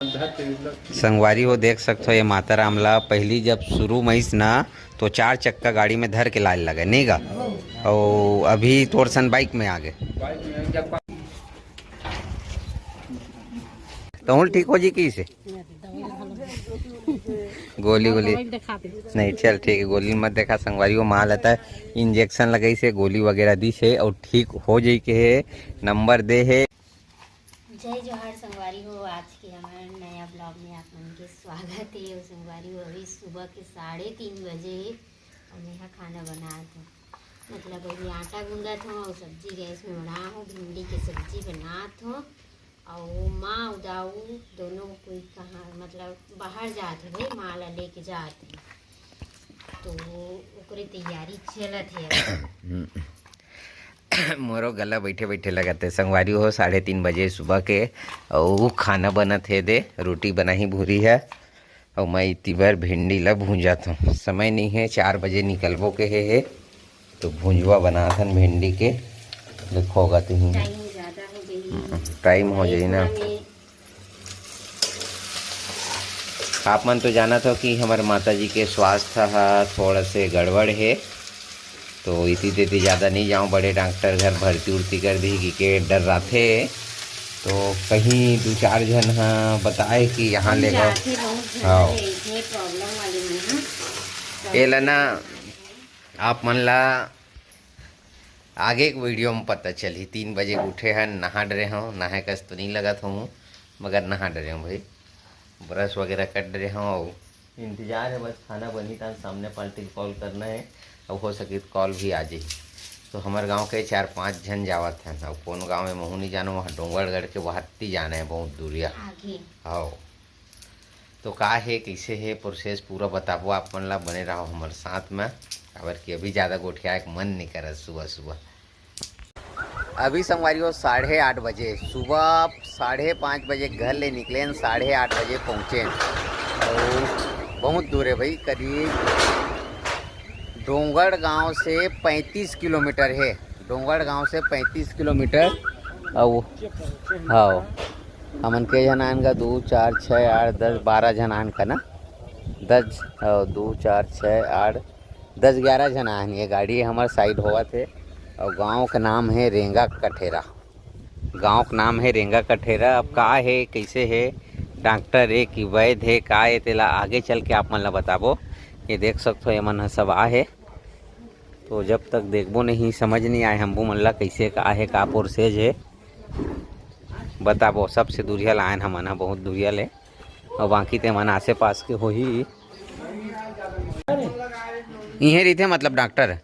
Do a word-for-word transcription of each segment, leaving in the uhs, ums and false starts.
संगवारी हो, देख सकथो ये माता राम ला, पहली जब शुरू मइस ना, तो चार चक्का गाड़ी में धर के लाए लगे, नहीं गा? अउ अभी तोर सन बाइक में आगे। तहूँ ठीक हो जी, कइसे? गोली गोली। दवाई दिखा दे। नहीं, चल ठीक है, गोली मत देखा संगवारी हो, माँ लता इंजेक्शन लगाइस हे, गोली वगैरह दिस हे अउ ठीक हो जाई के हे, नंबर दे हे। जय जोहार संगवारी हो, आज के हमारे नया ब्लॉग में आप मन के स्वागत है। अउ संगवारी हो, अभी सुबह के साढ़े तीन बजे हे अउ मैं हा खाना बनात हूँ, मतलब अभी आटा गूंदत हूँ अउ सब्जी गैस में बना हूँ, भिंडी के सब्जी बनात हूँ। अउ माँ अउ दाऊ दोनों कोई कहाँ, मतलब बाहर जात हे भाई, माँ ला लेके जात हे, तो ओकरे तैयारी चलत हे अभी। मोरो गला बैठे बैठे लगत हे संगवारी हो, साढ़े तीन बजे सुबह के, अउ खाना बनत हे दे, रोटी बनाही भूरी हे, अउ मैं इति बर भिंडी ला भूंजत हूँ। समय नहीं है, चार बजे निकलबो के हे, हे तो भूंजवा बनाथन भिंडी के। देखो गा तुही, टाइम ज्यादा हो जाही। टाइम हो जाही ना। इतना में आप मन तो जानत हो कि हमर माता जी के स्वास्थ्य ह थोड़ा से गड़बड़ हे, तो इति तेती ज़्यादा नहीं जाऊँ बड़े डॉक्टर घर, भर्ती उर्ती कर दी कि के डर रथे। तो कहीं दू चार झन ह बताए कि यहाँ हम ले गो। जाथे बहुत झन हाँ। ले, ये प्रॉब्लम वाले मन ह। एला ना आप मन ला आगे एक वीडियो में पता चलही। तीन बजे के उठे हन, नहा डरे हूँ, नहाए कस तो नहीं लगत हूँ, मगर नहा डरे हूँ भाई, ब्रश वगैरह कर डरे हूँ। अउ इंतजार है बस खाना बनही, तान सामने पार्टी के कॉल करना है, अउ हो सके तो कॉल भी आ जाही। तो हमारे गांव के चार पांच झन जावत हैं, अउ कौन गांव है महू नहीं जानो, वहाँ डोंगरगढ़ के वहत्ती जाना है, बहुत दूरिया। आगे। हाँ। तो का हे, कइसे हे प्रोसेस, पूरा बताबो आप मन ला, बने रहो हमर साथ में, काबर कि अभी ज़्यादा गोठियाए के मन नहीं करत सुबह सुबह। अभी संगवारी हो, साढ़े आठ बजे सुबह, साढ़े पाँच बजे घर ले निकलेन, साढ़े आठ बजे पहुँचेन। अउ बहुत दूर है भाई, करीब डोंगरगढ़ गांव से पैंतीस किलोमीटर है, डोंगरगढ़ गांव से पैंतीस किलोमीटर। अउ हाँ, हमन के झन आन का, दू चार छः आठ दस बारह झन आन का ना, दस, अउ दू चार छः आठ दस ग्यारह झन आन। ये गाड़ी हमर साइड होवत हे। अउ गांव के नाम है रेंगा कठेरा, गांव के नाम है रेंगा कठेरा। अब का है, कैसे है, डॉक्टर है कि वैद्य है, का है, तेला आगे चल के आप मन ला बताबो। ये देख सकथो, ये मन ह सब आ है, तो जब तक देखबो नहीं, समझ नहीं आए हमू मन ला कैसे का है, का प्रोसेस है, बताबो। सबसे दूरिया लायन हमन ह, बहुत दूरिया ले, अउ बाकी ते मन आसे पास के होही। इहे रहिथे मतलब डॉक्टर?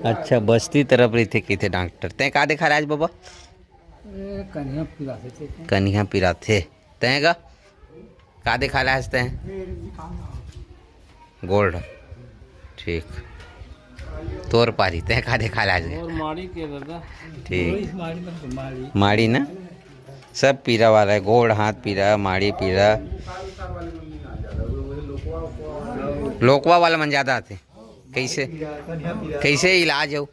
अच्छा, बस्ती तरफ रहिथे कहिथे डॉक्टर। तैं का देखा आज बाबा? ए, कनिहा पिराथे। कनिहा पिराथे। तैं का? का देखा आज तैं? गोल्ड। ठीक। तोर पारी, तैं का देखा आज? और माड़ी के दादा। ठीक। माड़ी ना? सब पीरा वाला है, गोड़, हाथ पीरा, माड़ी पीरा। लोकवा वाला मन ज्यादा आथे। कैसे, कैसे इलाज हो?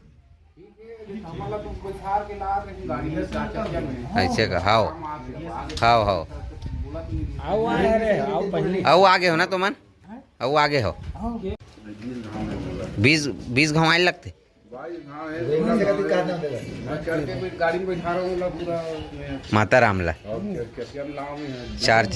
ऐसे का? हाव। हाव, हाव। आओ आगे हो ना तुमन? आओ आगे हो। बीस, बीस घाव आए लगथे। माता राम ला। चार।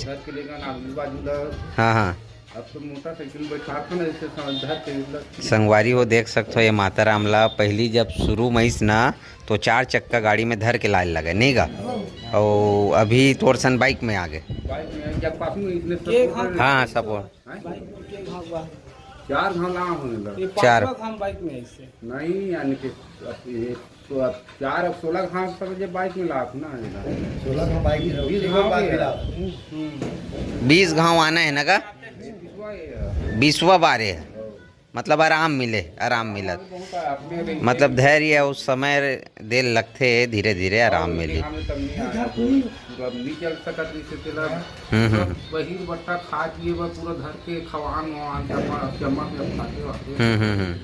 हाँ, हाँ। अब तो मोटरसाइकिल बैठा के ना, ऐसे सा-, धर के उधर। संगवारी हो, देख सकथो, ये माता राम ला पहली जब शुरू मइस ना, तो चार चक्का गाड़ी में धर के लाए लगे, नहीं गा? अउ अभी तोर सन बाइक में आगे। बाइक में जब पास में इसने सब एक हाथ हाँ, हाँ, सब। हैं? बाइक में के घाव बा? चार घाव लाए होंगे लग। ये चार। पांचवा घाव बाइक में है इससे। नहीं, यानी कि अब ये तो अब चार, अब सोलह घाव सब जे बाइक में लात ना है ना। सोलह घाव बाइक में बीस एक घाव बार में। मिला। हम्म। बीस घाव आना है ना का? बीसवा ये है। बीसवा बार है। मतलब आराम मिले, आराम मिलत। बहुत अपने मतलब धैर्य अउ समय दे लगथे, धीरे धीरे आराम मिली। हम तब नहीं आया। पूरा नहीं चल सकत जैसे तेला। हम्म, हम्म। बहिर बट्टा खा पिए बर पूरा धर के खवान ववान जमा, जमा के खाते वाते। हम्म, हम्म, हम्म।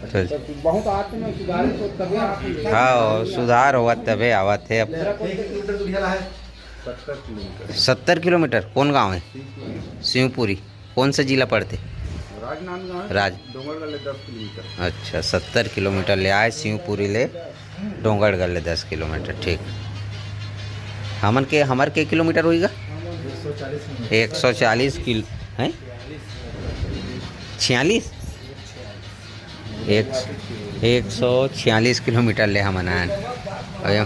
अच्छा। तो बहुत आदमी सुधारे तो तबे आप हाँ, सुधार होवत तबे आवत हे अब। मेरा कोई किलोमीटर दूरिया ला है। सत्तर किलोमीटर। सत्तर किलोमीटर? कौन गांव है? शिवपुरी। शिवपुरी। कौन सा जिला पड़ते? राजनांदगांव है, राज- डोंगरगढ़ ले दस किलोमीटर। अच्छा, सत्तर किलोमीटर ले आए शिवपुरी ले, डोंगरगढ़ ले दस किलोमीटर। ठीक, हमन के, हमर के किलोमीटर होईगा? एक सौ चालीस किलो है। छियालीस? एक एक सौ छियालीस किलोमीटर ले हमन आयन। अउ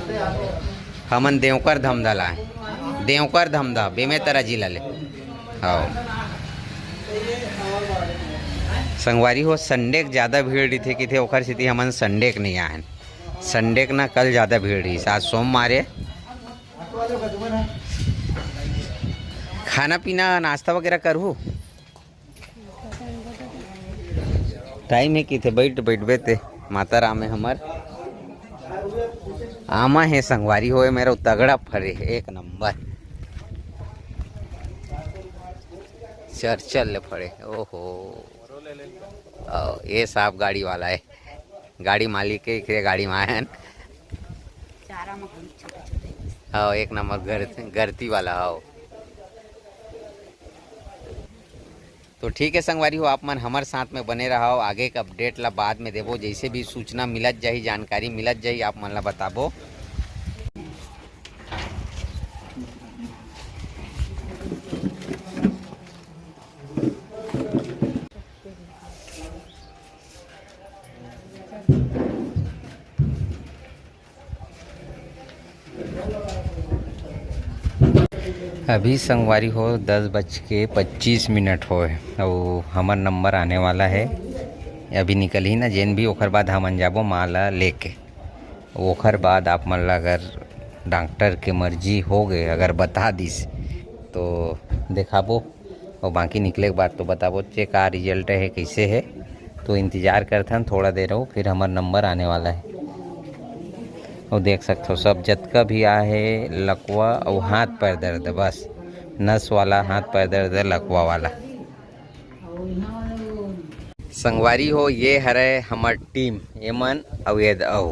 हमन देवकर धमधा लाए, देवकर धमधा, बेमेतरा जिला ले। हाँ संगवारी हो, संडे के ज़्यादा भीड़ रहिथे किथे, ओखर सेती हमन संडे के नहीं आयन। संडे के ना कल ज़्यादा भीड़ रहिस, आज सोमवार ए। खाना पीना, नाश्ता वगैरह करहू? टाइम हे किथे, बैठ बैठबे ते। माता राम हे हमर। आमा हे संगवारी होए, मेरा तगड़ा फरे, एक नंबर। चरचर ले फरे। ओहो, अउ ये साहब गाड़ी वाला हे, गाड़ी मालिक हे, एकरे गाड़ी में आयन। चारा में घुस छोटे छोटे। हाँ, एक नंबर घर, गरती वाला हो। तो ठीक है संगवारी हो, आप मन हमर साथ में बने रहो, आगे के अपडेट ला बाद में देबो। जैसे भी सूचना मिलत जाही, जानकारी मिलत जाही, आप मन ला बताबो। अभी संगवारी हो, दस बज के पच्चीस मिनट होए, अउ हमर नंबर आने वाला है। अभी निकलही ना जेन भी, ओखर बाद हमन जाबो माँ ला लेके। ओखर बाद आप मन ला अगर डॉक्टर के मर्जी हो गए, अगर बता दिस, तो देखाबो। अउ बाकी निकले के बाद तो बताबो चे का रिजल्ट हे, कैसे हे। तो इंतजार करथन थोड़ा देर अउ, फिर हमर नंबर आने वाला हे। अउ देख सकथो सब जतका भी आए हे लकवा अउ हाथ पैर दर्द, बस नस वाला, हाथ पैर दर्द, लकवा वाला। संगवारी हो, ये हरे हमर टीम, एमन अउ ये अउ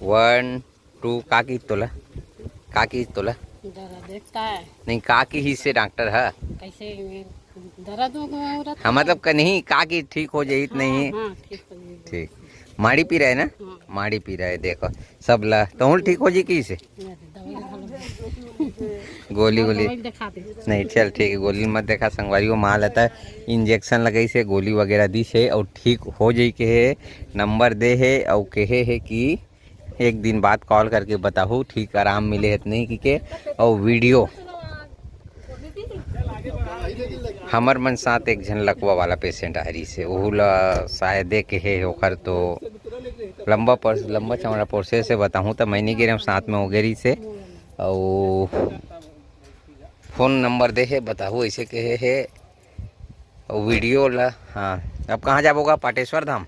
वन टू। का की तोला, का की तोला? दर्द देखता है। नहीं, का की ही से डॉक्टर है? कैसे ये दर्द हो गया औरत हाँ, को? मतलब कहीं का की ठीक हो जाई त हाँ, नहीं? हाँ, ठीक हो जाई। ठीक, माड़ी पी रहे ना? हाँ। माड़ी पी रहे, देखो सब ला, तहूँ ठीक हो जी की से? दवाई खा लो। गोली हाँ, गोली दवाई दिखा दे। नहीं, चल ठीक है, गोली मत देखा संगवारी, वो माँ लेता है, इंजेक्शन लगाई से, गोली वगैरह दी से, और ठीक हो जाई के हे, नंबर दे हे, और कहे हे कि एक दिन बाद कॉल करके बताहू ठीक आराम मिले हे त नहीं कि के। और वीडियो हमर मन साथ एक झन लकवा वाला पेशेंट आ रही से, ओहू ला शायद देखे हे, ओखर तो लंबा पर, लंबा चौड़ा प्रोसेस हे, बताहूँ त मैं नहीं गे रहे हूँ, साथ में हो गे रही से। और फोन नंबर दे हे, बताहू ऐसे कहे हे। और वीडियो ला, हाँ, अब कहाँ जाबो गा? पाटेश्वर धाम।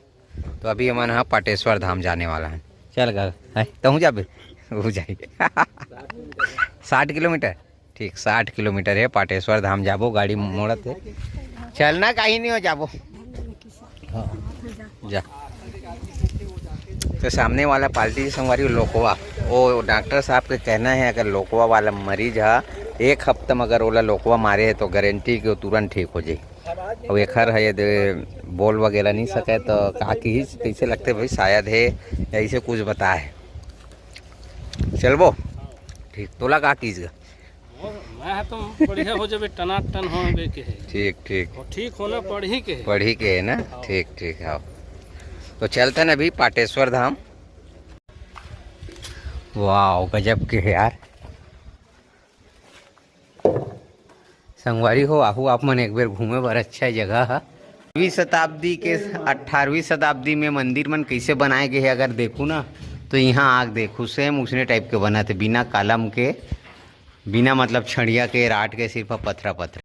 तो अभी हमन ह पाटेश्वर धाम जाने वाला है। चल गा, है, तहूँ जाबे? वो जाई। साठ किलोमीटर। ठीक, साठ किलोमीटर है, पाटेश्वर धाम जाबो, गाड़ी मोड़त है। चलना कहीं नहीं हो, जाबो। हाँ, जा। तो सामने वाला पार्टी संगवारी लोकवा, वो डॉक्टर साहब के कहना है, अगर लोकवा वाला मरीज है, एक हफ्ता में अगर ओला लोकवा मारे है, तो गारंटी कि वो तुरंत ठीक हो जाए। अब एखर है, ये दे, बोल वगैरह नहीं सके, तो का किहिस, कैसे लगते भाई, शायद है, ऐसे कुछ बताए। चलबो? ठीक, तोला का किहिस गा? मैं तो बढ़िया हो जाबे, टनाटन हो बे के है। ठीक, ठीक। और ठीक होना पढ़ी के है। पढ़ी के है ना? हाँ। ठीक, ठीक, हाँ। तो चलते हैं अभी पाटेश्वर धाम। वाह, गजब के है यार। संगवारी हो, आहू आप मन एक बेर घूमे बर अच्छा जगह ह। बीसवीं शताब्दी के, अठारहवीं शताब्दी में मंदिर मन कैसे बनाए गए हे, अगर देखू ना, तो यहाँ आग देखू, सेम उसने टाइप के बनत हे, बिना कॉलम के, बिना मतलब छड़िया के, राट के, सिर्फ पथरा पथरा।